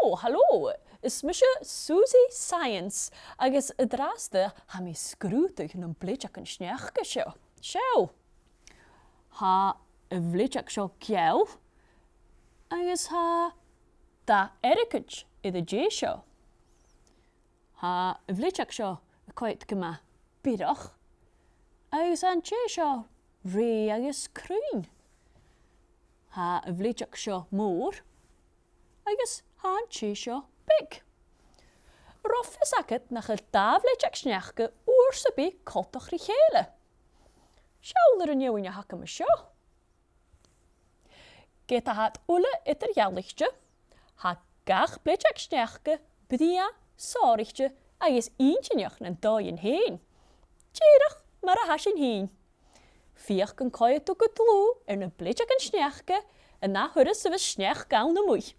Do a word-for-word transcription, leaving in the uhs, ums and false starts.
Ò, halò! Is mise Susie Science, agus an-dràsta tha mi a' sgrùdadh nam bleideagan-sneachda seo. Seo. Tha a' bhleideag seo geal, agus tha dath airgid air an tè seo. Tha a' bhleideag seo a' coimhead gu math biorach, agus tha an tè seo rèidh agus cruinn. Tha a' bhleideag seo mòr, agus tha an tè seo beag. An robh fios agad nach eil dà bhleideag-sneachda uair sam bith coltach ri chèile? Seall air an fheadhainn a th' agam an seo. Ged a tha iad uile eadar-dhealaichte, tha gach bleideag-sneachda brèagha, sònraichte agus inntinneach nan dòighean fhèin. Dìreach mar a tha sinn fhìn. Feuch an coimhead thu gu dlùth air na bleideagan-sneachda an ath thuras a bhios sneachd ann a-muigh.